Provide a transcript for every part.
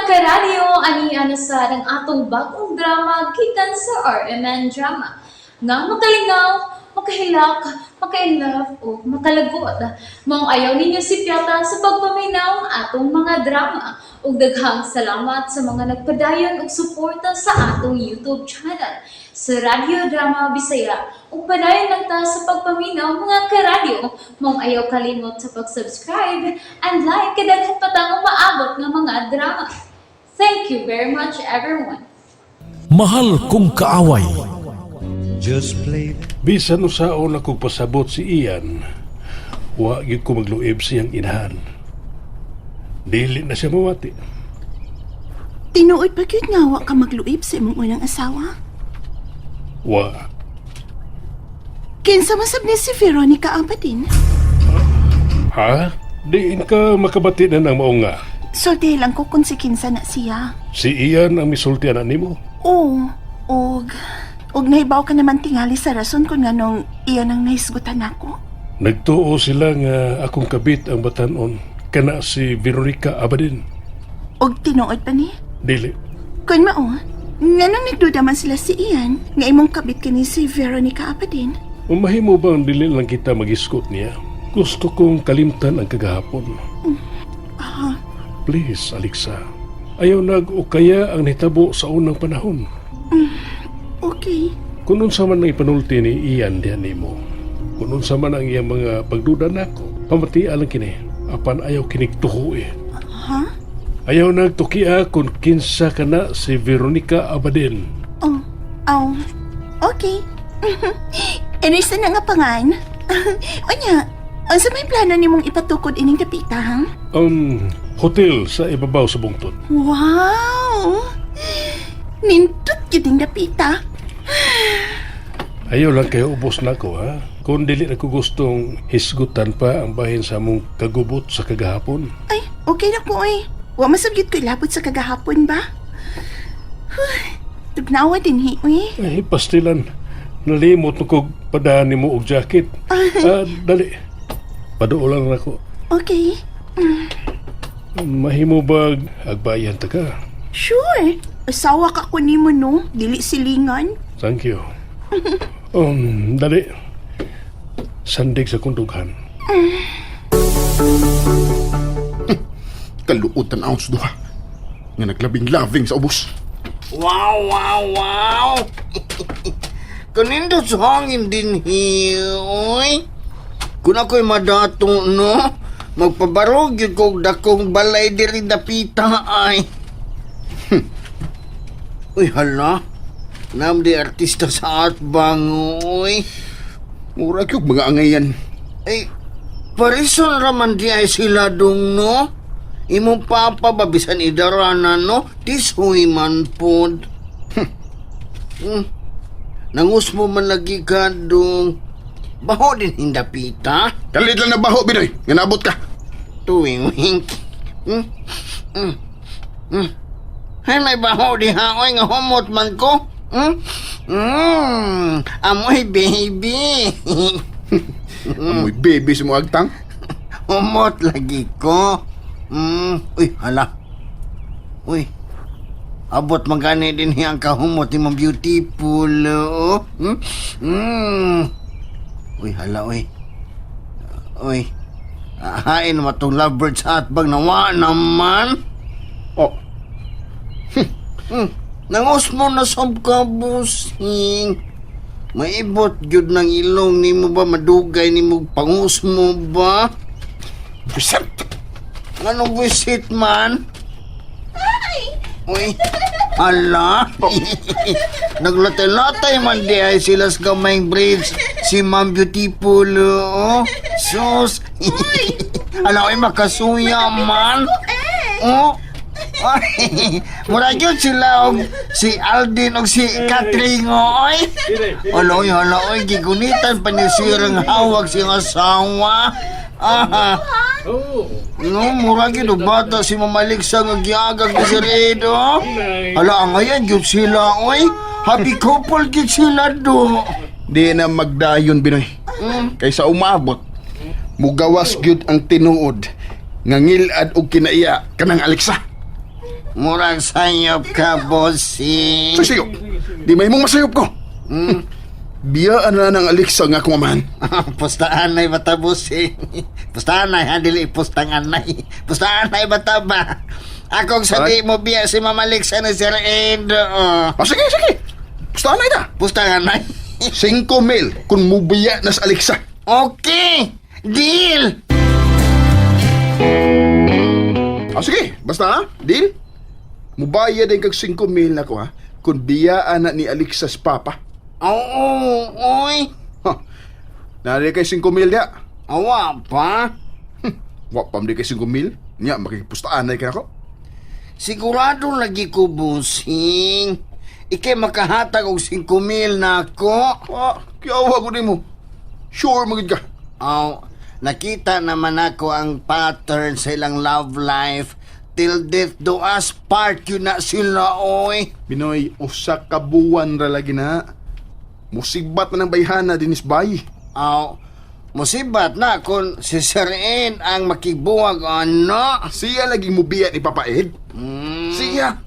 Karadyo, ani na sa ang atong bagong drama gikan sa RMN Drama. Nga makalingaw, makahilak, maka-inlove o makalagot. Maong ayaw ninyo sipyata sa pagpaminaw ang atong mga drama. Ug daghang salamat sa mga nagpadayon og suporta sa atong YouTube channel sa Radyo Drama Bisaya. Ug padayon lang ta sa pagpaminaw, mga karadyo. Maong ayaw kalimot sa pag-subscribe and like kay daghan pa tang umaabot nga mga drama. Thank you very much, everyone. Mahal Kong Kaaway. Just play Bisan usaon ako pasabot si Ian, wa gyud ko magluib siyang inahan. Dili na siya mawati. Tinuod pa gyud nga wa ka magluib sa imong unang asawa? Wa. Kinsa man sab ni si Veronica Abadin? Ha? Diin ka makabati na ng mao nga. Sulti lang ko kung si kinsa na siya. Si Ian ang misulti ana nimo. Oo, og nahibaw ka naman tingali sa rason kung nganong iyan ang nahisgutan nako. Nagtuo sila nga akong kabit ang batanon kana si Veronica Abadin. Og tinuod pa ni? Dili. Kun mao, nganong nagduda man sila si Ian nga imong kabit kini si Veronica Abadin? Mahimo bang dili lang kita mag-iskot niya? Gusto kong kalimtan ang kagahapon. Please, Alexa. Ayaw nag o kaya ang nitabo sa unang panahon. Okay. Kung unsa man ang ipanulti ni Ian diha nimo, kung unsa man ang iyang mga pagduda nako, pamatia lang kini. Apan ayaw kinig tuho eh. Ha? Ayaw nagtukia kung kinsa ka na si Veronica Abadin. Oh, oh, okay. Enersa na nga pangan. Unya, unsa may plano nimong ipatukod ining dapita, ha? Hotel sa ibabaw sa bungtod. Wow! Nindot gyud ning dapita. Ayaw lang kayo ubos nako ha. Kung dili na ko gustong hisgutan pa ang bahin sa among kagubot sa kagahapon. Ay, okay na ko eh. Wa masab gyud ko ilabot sa kagahapon ba? Huh, tugnawa din hi, uy. Ay, pastilan. Nalimot mo kog padaan nimo og jacket. Ah, dali. Paduol lang nako. Okay. Mahimo bag agbayan ta ka? Sure. Asawa ka ko nimo no, dili silingan. Thank you. Dali. Sandig sa kundughan. Kaluotan ang sa duha. Nga naglabing-labing sa ubos. Wow! Kanindot sa hangin din oy. Kung ako'y madato, no? Magpabarog yun kog dakong balay diri dapita ay. Uy, hala. Nam di artista sa atbang, oy. Mura kyug mga angayan. Ay, parison raman di ay sila dong, no? Imong papa ba bisan idarana, no? Tishoy man pod. Nangusmo man lagi ka dong. Baho din hindapita. Kalit lang na baho, Binoy. Nga naabot ka. Tuwing wink. Ay, may baho di ha. Oy, nga humot man ko. Amoy baby. Amoy baby sa mga agtang. Humot lagi ko. Uy, hala. Uy. Abot man gani din ang kahumot ni Ma'am Beautiful. Oh. Uy, hala, uy. Uy. Hain naman itong lovebird sa atbang nawa naman. Oh, Nangusmo na sab ka, busing. Maibot gyud ng ilong nimo ba madugay nimo pangusmo ba? Bisit! Anong visit man? Uy, ala. Naglatay-latay man di ay sila sa gamayng bridge. Si Ma'am Beautiful, oh. Sus. Ala, uy, makasuya man. Oh. Ay, mura gyud sila og si Aldin og si Catherine oy. Ala oy, ala oy, gigunitan pa ni sirang hawag siyang asawa. Ah. No, mura gyud og bata si Mamaligsa nga giagag ni Sir Edo. Hala, ang ngayon gyud sila oy. Happy couple gyud sila do. Di na magdayon, Binoy. Kaysa umabot, mugawas gyud ang tinuod nga ngilad og kinaiya kanang Alexa. Murag sayop ka, bossing. Sige, sige. Di may mong masayop ko. Biyaan na ng Alexa nga akong amahan. Pustaan na bata, bossing. Pustaan na, ha? Dili, pustang anay. Pustaan na bata ba? Akong sabi mo biya si Mama Alexa na Sir Ed. Oh. Ah, sige, sige. Pustaan na ita. Pustang anay. 5 mil kung mubiya na sa Alexa. Okay! Deal! Ah, sige. Basta ha? Deal? Mubayad din kag 5 mil na ko ha. Kung biyaan na ni Alexa sa papa. Oo, oy. Ha. Nari kay 5 mil dia. Awa pa. Wa pa man di kay 5 mil. Nya makikipustaan na ka ako. Sigurado lagi ko, bossing. Ikay makahatag og 5 mil na ako. Ah, kiyawa ko nimo. Sure magid ka. Oh, nakita naman ako ang pattern sa ilang love life. Till death do us part yun na sila, oy. Binoy, usa ka buwan ra lagi na. Musibat na ng bayhana dinis bay. Oh, musibat na kung si Sir Ed ang makibuwag, ano? Siya lagi mubiya ni Papa Ed. Siya.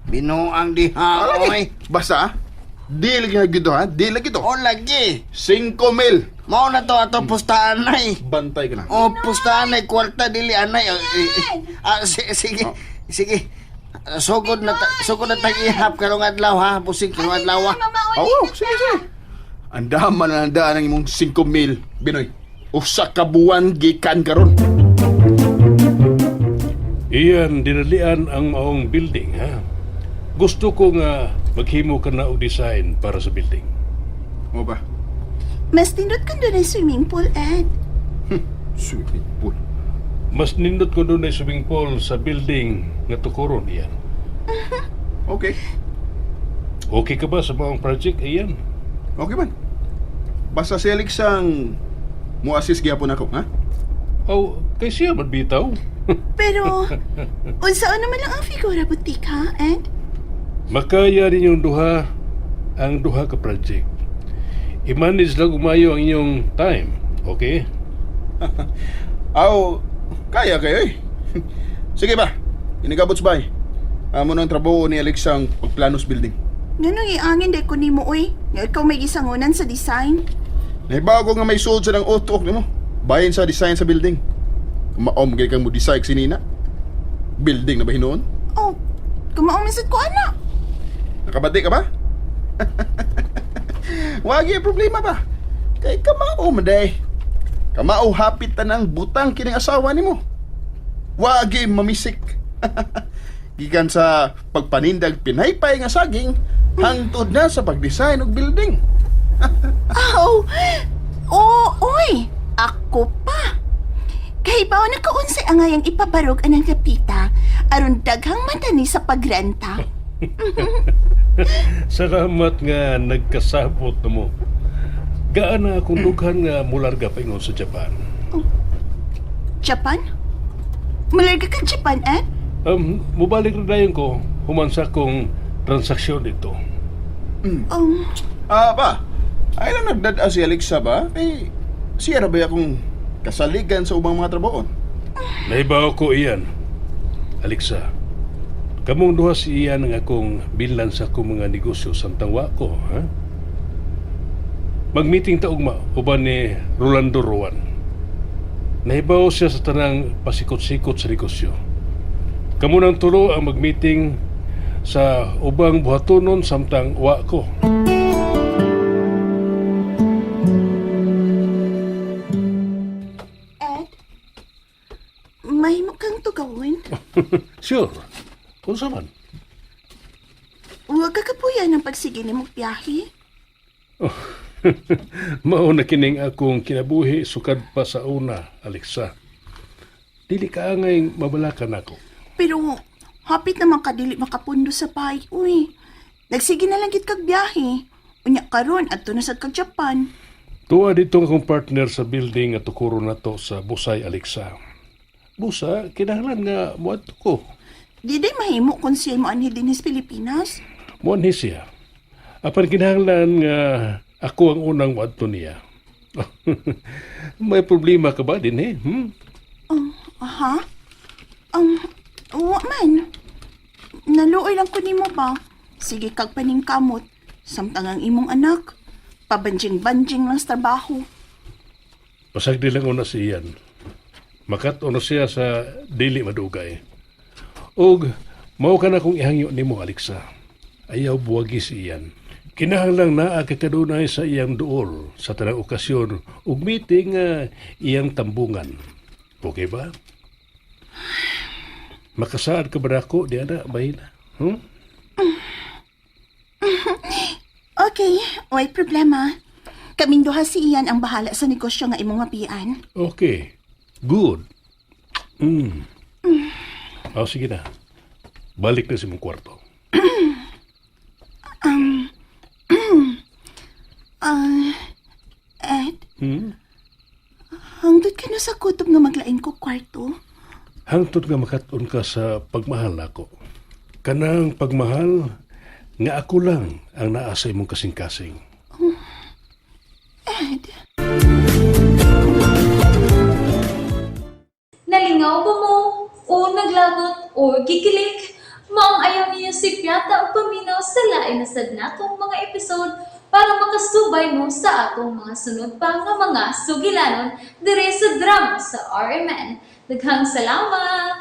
Binuang diha, Ah, oy. lagi. Basta ah. Deal nga gito ha. Deal lagi to. O lagi. 5 mil. Mao na to ato pustaan ay. Bantay ka na. O pustaan ay kwarta dili anay. O, eh, eh, Ah, sige. Sige. Ah, sugod na tag ihap karong adlaw ha, busing karong adlaw ha. Oo, sige, sige. Andaman na andaan ang imong 5 mil, Binoy. Usa ka buwan gikan karon. Iyan, dinalian ang maong building, ha? Gusto ko nga maghimo ka na og design para sa building. Mo ba? Mas tindot kung doon ay swimming pool, Ed. Swimming pool. Mas nindot ko doon ay swimming pool sa building nga tukuron iyan. Okay. Okay ka ba sa maong project, iyan? Okay man. Basta si Alex ang mo-assist gyapon ako, ha? Oh, kay siya man bitaw. Pero, unsaon naman lang ang figura butik, ha, Ed? Makaya ninyong duha ang duha ka project. I-manage lang umayo ang inyong time, okay? Aw, kaya kayo eh. Sige ba, inigabot sa bay. Amo nang trabaho ni Alex ang pagplanos building. Nganong iangin day ko nimo, uy? Nga ikaw may gisangunan sa design. Nahibago nga may suod sa ng utok nimo. Bayin sa design sa building. Maom gid kang mo design sinina. Building na ba hinuon? Oh, kumaumisad ko, anak. Nakabati ka ba? Wagi problema ba? Kay kamao man day. Kamao hapit tanang butang kining asawa nimo. Wagi mamisik. Gikan sa pagpanindag pinaypay nga saging hangtod na sa pagdesign og building. Aw, oh, oy, ako pa. Kay baw na kaunsay ang ngayang ipabarog anang kapita, aron daghang matani sa pagrenta. Salamat nga nagkasabot na mo. Gaan na akong dughan nga mularga paingon sa Japan. Japan? Malarga ka Japan, eh? Mubalik na dayon ko human sa akong transaksyon dito. Ah, ba? Ay lang nagdad si Alexa ba? Eh, siya ra ba akong kasaligan sa ubang mga trabaho? Naibaw ko iyan. Alexa, kamong duha si iyan ang akong bilan sa akong mga negosyo samtang wa ko, ha? Magmeeting ta ugma uban ni Rolando Rowan. Nahibaw siya sa tanang pasikot-sikot sa negosyo. Kamo nang tulo ang magmeeting sa ubang buhatonon samtang wa ko. Ed? May kang tugawin. Sure. Unsa man? Huwag ka kapuya ng pagsige ni mong biyahe. Mao na kining akong kinabuhi sukad pa sa una, Alexa. Dili ka angay mabalakan ako. Pero, hapit naman ka dili makapundo sa pay. Uy, nagsige na lang gid kag biyahe. Unya karon adto na sad kag Japan. Tuwa dito ang akong partner sa building at tukuro na to sa Busay, Alexa. Busa, kinahanglan nga muadto ko. Di day mahimo kung siya mo anhi dinhi sa Pilipinas. Muanhi siya. Apan kinahanglan nga ako ang unang muadto niya. May problema ka ba din eh? Aha. Wa man. Naluoy lang ko nimo ba? Sige kag paningkamot. Samtang ang imong anak. Pabanjing-banjing lang sa trabaho. Pasagdi lang una si Ian. Makat-on na siya sa dili madugay. Og mao ka na kung ihangyo nimo, Alexa. Ayaw buwagi si Ian. Kinahanglang naa kay kadunay sa iyang duol sa tanang okasyon ug meeting nga iyang tambungan. Okay ba? Makasaad ka ba nako di ana bahina? Okay, way problema. Kaming duha si Ian ang bahala sa negosyo nga imong mapian. Okay. Good. Oh, sige na. Balik na sa imong kwarto. Ah, Ed, hangtod ka na sa kutob nga maglain ko kwarto. Hangtod nga makat-on ka sa pagmahal nako. Kanang pagmahal nga ako lang ang naa sa imong kasing-kasing. Ed, Nalingaw ba mo? O naglagot o gikilig? Maong ayaw niyo si Piata o paminaw sa lain na sad natong mga episode para makasubay mo sa atong mga sunod pa nga mga sugilanon dire sa drama sa RMN. Daghang salamat!